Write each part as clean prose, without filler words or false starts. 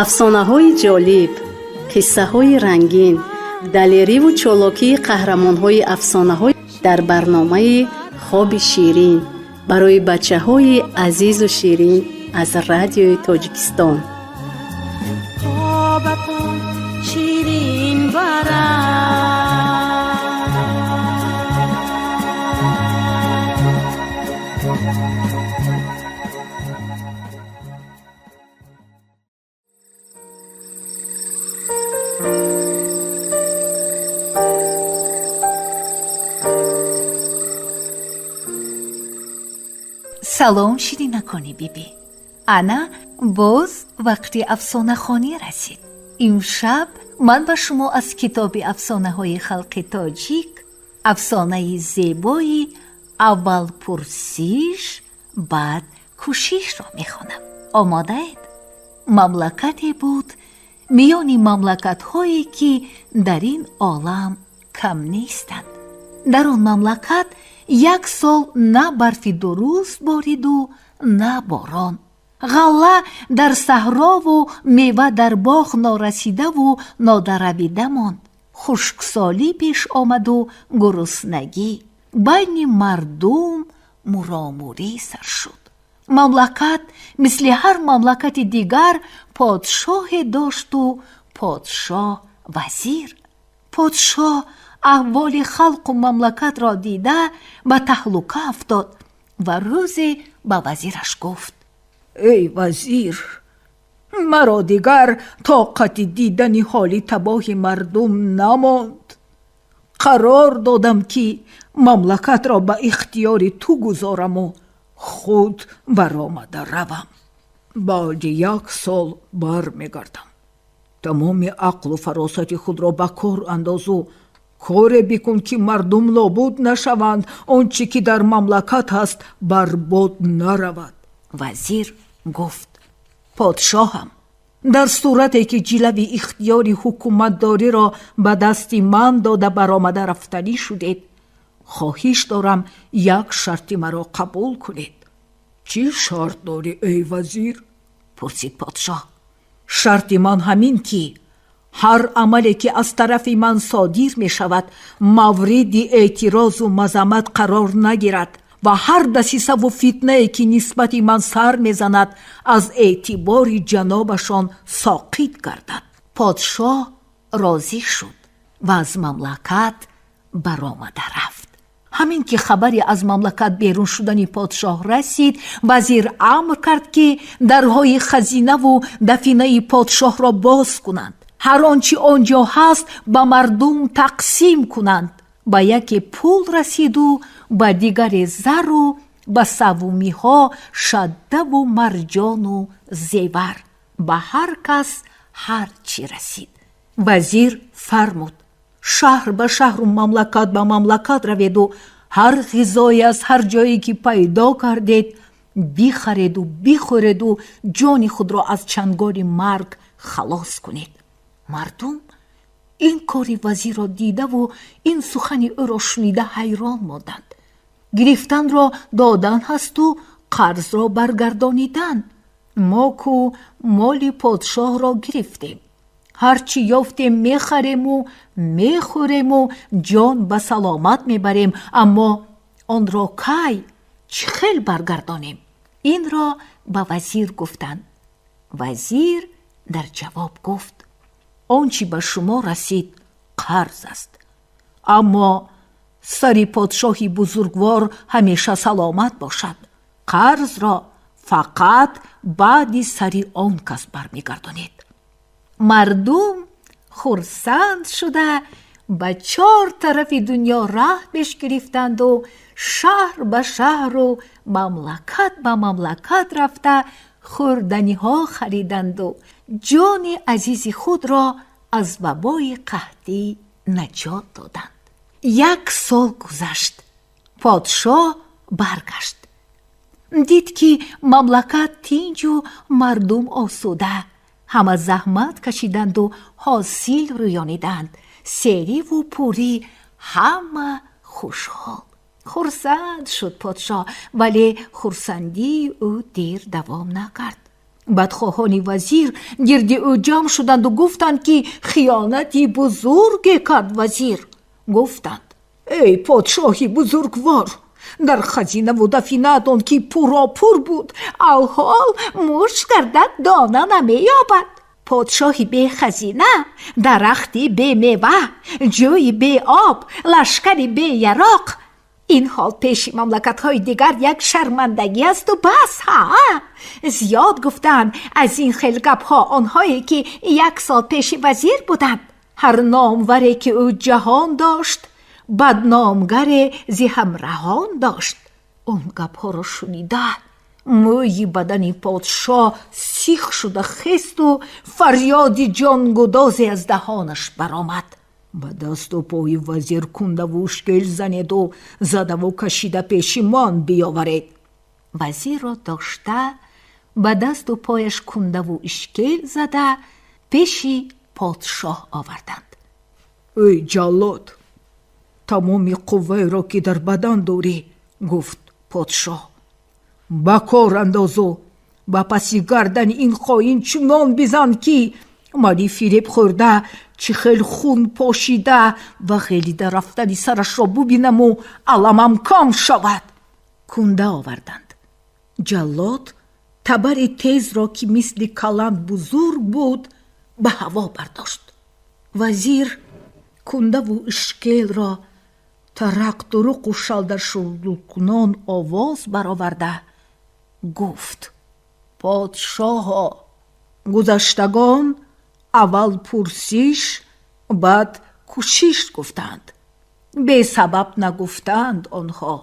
Афсонаҳои ҷолиб, қиссаҳои рангин, далериву чолокии қаҳрамонҳои афсонаҳо дар барномаи «Хоби ширин» барои бачаҳои азизу ширин аз Радиои Тоҷикистон. Хобатон ширин барад. Салом, ширинакони бибӣ! Ана боз вақти афсонахонӣ расид. Имшаб ман ба шумо аз китоби афсонаҳои халқи тоҷик афсонаи зебои «Аввал пурсиш, баъд кӯшишро» мехонам. Омодаед? Мамлакате буд миёни мамлакатҳое, ки дар ин олам кам нестанд. Дар он мамлакат як сол на барфи дуруст бориду, на борон. Ғалла дар саҳрову мева дар боғ норасидаву нодаравида монд. Хушксолӣ пеш омаду гуруснагӣ. Байни мардум муромурӣ сар шуд. Мамлакат мисли ҳар мамлакати дигар подшоҳе дошту подшоҳ вазир. Подшоҳ аҳволи халқу мамлакатро дида, ба таҳлука афтод ва рӯзе ба вазираш гуфт: Эй вазир, маро дигар тоқати дидани ҳоли табоҳи мардум намонд. Қарор додам, ки мамлакатро ба ихтиёри ту гузораму худ баромада равам. Баъди як сол бармегардам. Тамоми ақлу фаросати худро ба кор андозу коре бикун, ки мардум нобуд нашаванд, он чӣ ки дар мамлакат ҳаст, барбод наравад. Вазир гуфт: Подшоҳам, дар сурате ки ҷилави ихтиёри ҳукуматдориро ба дасти ман дода баромада рафтанӣ шудед, хоҳиш дорам, як шарти маро қабул кунед. Чӣ шарт дорӣ, эй вазир? Пурсид подшоҳ. Шарти ман ҳамин, ки ҳар амале, ки аз тарафи ман содир мешавад, мавриди эътирозу мазаммат қарор нагирад ва ҳар дасисаву фитнае, ки нисбати ман сар мезанад, аз эътибори ҷанобашон соқит гардад. Подшоҳ розӣ шуд ва аз мамлакат баромада рафт. Ҳамин ки хабаре аз мамлакат берун шудани подшоҳ расид, вазир амр кард, ки дарҳои хазинаву дафинаи подшоҳро боз кунанд, ҳар он чи он ҷо ҳаст, ба мардум тақсим кунанд. Ба яке пул расиду, ба дигаре зару, ба саввумиҳо шаддаву марҷону зевар. Ба ҳар кас ҳар чӣ расид. Вазир фармуд: шаҳр ба шаҳру мамлакат ба мамлакат раведу ҳар ғизое аз ҳар ҷое ки пайдо кардед, бихареду бихӯреду ҷони худро аз чанголи марг халос кунед. Мардум ин кори вазирро дидаву ин сухани ӯро шунида ҳайрон монданд. Гирифтанро додан ҳасту қарзро баргардонидан. Мо ку моли подшоҳро гирифтем, ҳарчи ёфтем, мехарему мехӯрему ҷон ба саломат мебарем, аммо онро кай, чӣ хел баргардонем? Инро ба вазир гуфтанд. Вазир дар ҷавоб гуфт: Он чӣ ба шумо расид, қарз аст, аммо сари подшоҳи бузургвор ҳамеша саломат бошад, қарзро фақат баъди сари он кас бармегардонед. Мардум хурсанд шуда, ба чор тарафи дунё раҳ пеш гирифтанду шаҳр ба шаҳру мамлакат ба мамлакат рафта, хӯрданиҳо хариданду ҷони азизи худро аз вабои қаҳтӣ наҷот доданд. Як сол гузашт. Подшоҳ баргашт. Дид, ки мамлакат тинҷу мардум осуда, ҳама заҳмат кашиданду ҳосил рӯёниданд, сериву пурӣ, ҳама хушҳол. Хурсанд шуд подшоҳ, вале хурсандии ӯ дер давом накард. Бадхоҳони вазир гирди ӯ ҷамъ шуданду гуфтанд, ки хиёнати бузурге кард вазир. Гуфтанд: Эй подшоҳи бузургвор, дар хазинаву дафинаатон, ки пуропур буд, алҳол мушт гардад дона намеёбад. Подшоҳи бехазина, дарахти бемева, ҷӯи беоб, лашкари беяроқ. Ин ҳол пеши мамлакатҳои дигар як шармандагӣ асту бас. Ҳа, зиёд гуфтанд аз ин хел гапҳо онҳое, ки як сол пеши вазир буданд. Ҳар номваре, ки ӯ ҷаҳон дошт, бадномгаре зи ҳамраҳон дошт. Он гапҳоро шунида, мӯйи бадани подшоҳ сих шуда хесту фарёди ҷонгудозе аз даҳонаш баромад. Ба дасту пои вазир кундаву ушкел занеду задаву кашида пеши ман биёваред. Вазирро дошта, ба дасту пояш кундаву ишкел зада, пеши подшоҳ оварданд. Эй ҷаллод, тамоми қувваеро, ки дар бадан дорӣ, гуфт подшоҳ, ба кор андозу ба паси гардани ин хоин чунон бизан, ки мани фиреб хӯрда, чӣ хел хун пошида ва ғелида рафтани сарашро бубинаму аламам кам шавад. Кунда оварданд. Ҷаллод табари тезро, ки мисли каланд бузург буд, ба ҳаво бардошт. Вазир кундаву ишкелро тарақ туруқу шалдаршулкунон овоз бароварда гуфт: Подшоҳо, гузаштагон аввал пурсиш, баъд кӯшиш гуфтанд. Бесабаб нагуфтанд онҳо.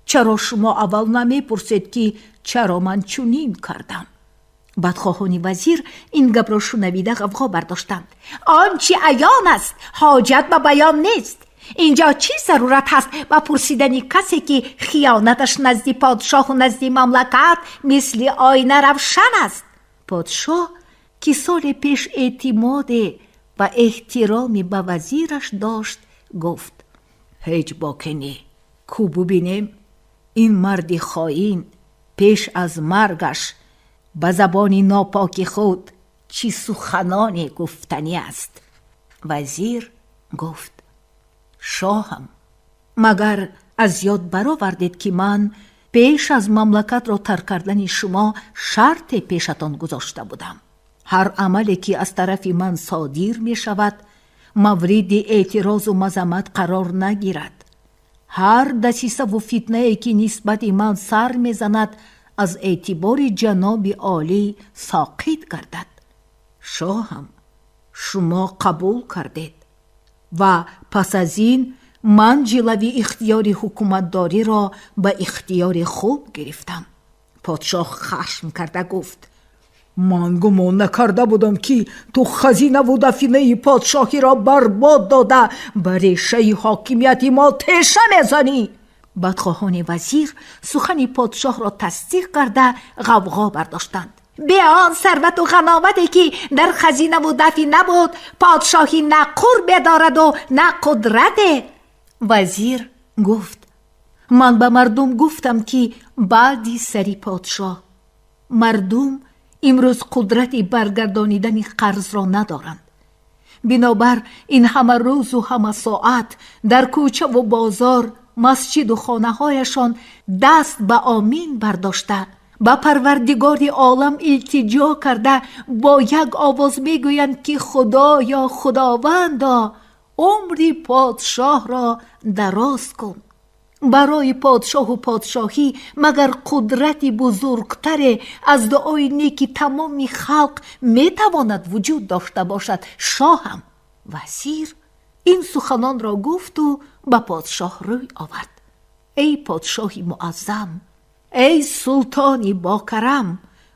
Чаро шумо аввал намепурсед, ки чаро ман чунин кардам? Бадхоҳони вазир ин гапро шунавида ғавғо бардоштанд: Он чи аён аст, ҳоҷат ба баён нест. Инҷо чӣ зарурат ҳаст ба пурсидани касе, ки хиёнаташ назди подшоҳу назди мамлакат мисли оина равшан аст? Подшоҳ, ки соли пеш эътимоде ва эҳтироме ба вазираш дошт, гуфт: Ҳеҷ боке не, ку бубинем, ин марди хоин пеш аз маргаш ба забони нопоки худ чӣ суханоне гуфтанӣ аст. Вазир гуфт: Шоҳам, магар аз ёд баровардед, ки ман пеш аз мамлакатро тарк кардани шумо шарте пешатон гузошта будам? Ҳар амале, ки аз тарафи ман содир мешавад, мавриди эътирозу мазаммат қарор нагирад. Ҳар дасисаву фитнае, ки нисбати ман сар мезанад, аз эътибори ҷаноби олӣ соқит гардад. Шоҳам, шумо қабул кардед ва пас аз ин ман ҷилави ихтиёри ҳукуматдориро ба ихтиёри худ гирифтам. Подшоҳ хашм карда гуфт: Ман гумон накарда будам, ки ту хазинаву дафинаи подшоҳиро барбод дода, ба решаи ҳокимияти мо теша мезанӣ. Бадхоҳони вазир сухани подшоҳро тасдиқ карда, ғавғо бардоштанд: Бе он сарвату ғаномате, ки дар хазинаву дафина буд, подшоҳӣ на қурбе дораду на қудрате. Вазир гуфт: Ман ба мардум гуфтам, ки баъди сари подшоҳ мардум имрӯз қудрати баргардонидани қарзро надоранд. Бинобар ин ҳама рӯзу ҳама соат дар кӯчаву бозор, масҷиду хонаҳояшон даст ба омин бардошта, ба Парвардигори олам илтиҷо карда, бо як овоз мегӯянд, ки Худоё, Худовандо, умри подшоҳро дароз кун. Барои подшоҳу подшоҳӣ магар қудрати бузургтаре аз дуои неки тамоми халқ метавонад вуҷуд дошта бошад, шоҳам? Вазир ин суханонро гуфту ба подшоҳ рӯй овард: Эй подшоҳи муаззам, эй султони бокарам,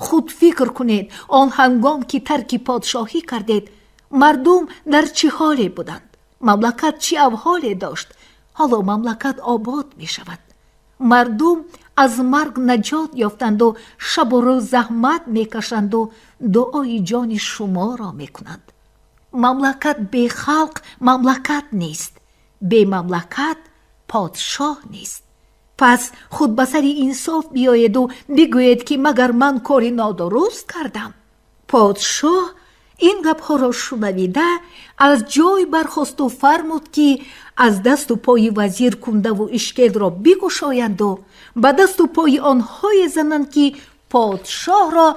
худ фикр кунед, он ҳангом ки тарки подшоҳӣ кардед, мардум дар чӣ ҳоле буданд, мамлакат чӣ авҳоле дошт. Ҳоло мамлакат обод мешавад, мардум аз марг наҷот ёфтанду шабу рӯз заҳмат мекашанду дуои ҷони шуморо мекунанд. Мамлакат бехалқ мамлакат нест, бемамлакат подшоҳ нест. Пас худ ба сари инсоф биёеду бигӯед, ки магар ман кори нодуруст кардам? Подшоҳ ин гапҳоро шунавида, аз ҷой бархосту фармуд, ки аз дасту пои вазир кундаву ишкелро бикушоянду ба дасту пои онҳое зананд, ки подшоҳро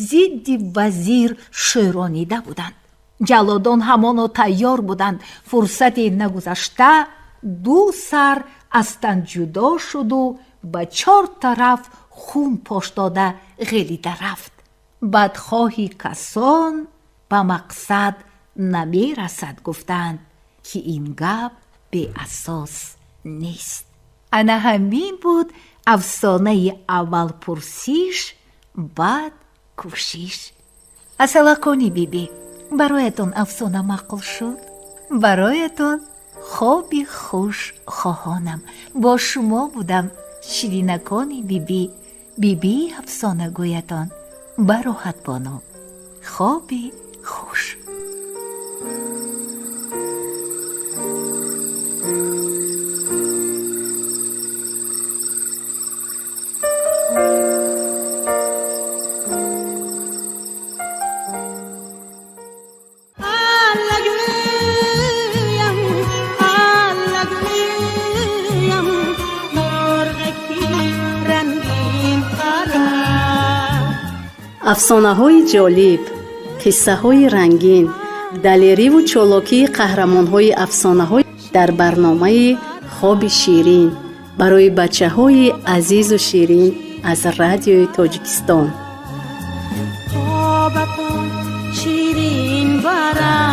зидди вазир шӯронида буданд. Ҷаллодон ҳамоно тайёр буданд. Фурсате нагузашта, ду сар аз тан ҷудо шуду ба чор тараф хун пош дода ғелида рафт. Бадхоҳи касон ба мақсад намерасад, гуфтанд, ки ин гап беасос нест. Ана ҳамин буд афсонаи аввал пурсиш, баъд кӯшиш. Асалакони бибӣ, бароятон афсона маъқул шуд? Бароятон хоби хуш хоҳонам. Бо шумо будам ширинакони бибӣ, бибии афсонагӯятон Бароҳатбону. Хоби хуш. Афсонаҳои ҷолиб, қиссаҳои рангин, далериву чолокии қаҳрамонҳои афсонаҳо дар барномаи «Хоби ширин» барои бачаҳои азизу ширин аз Радиои Тоҷикистон. Хобатон ширин барад.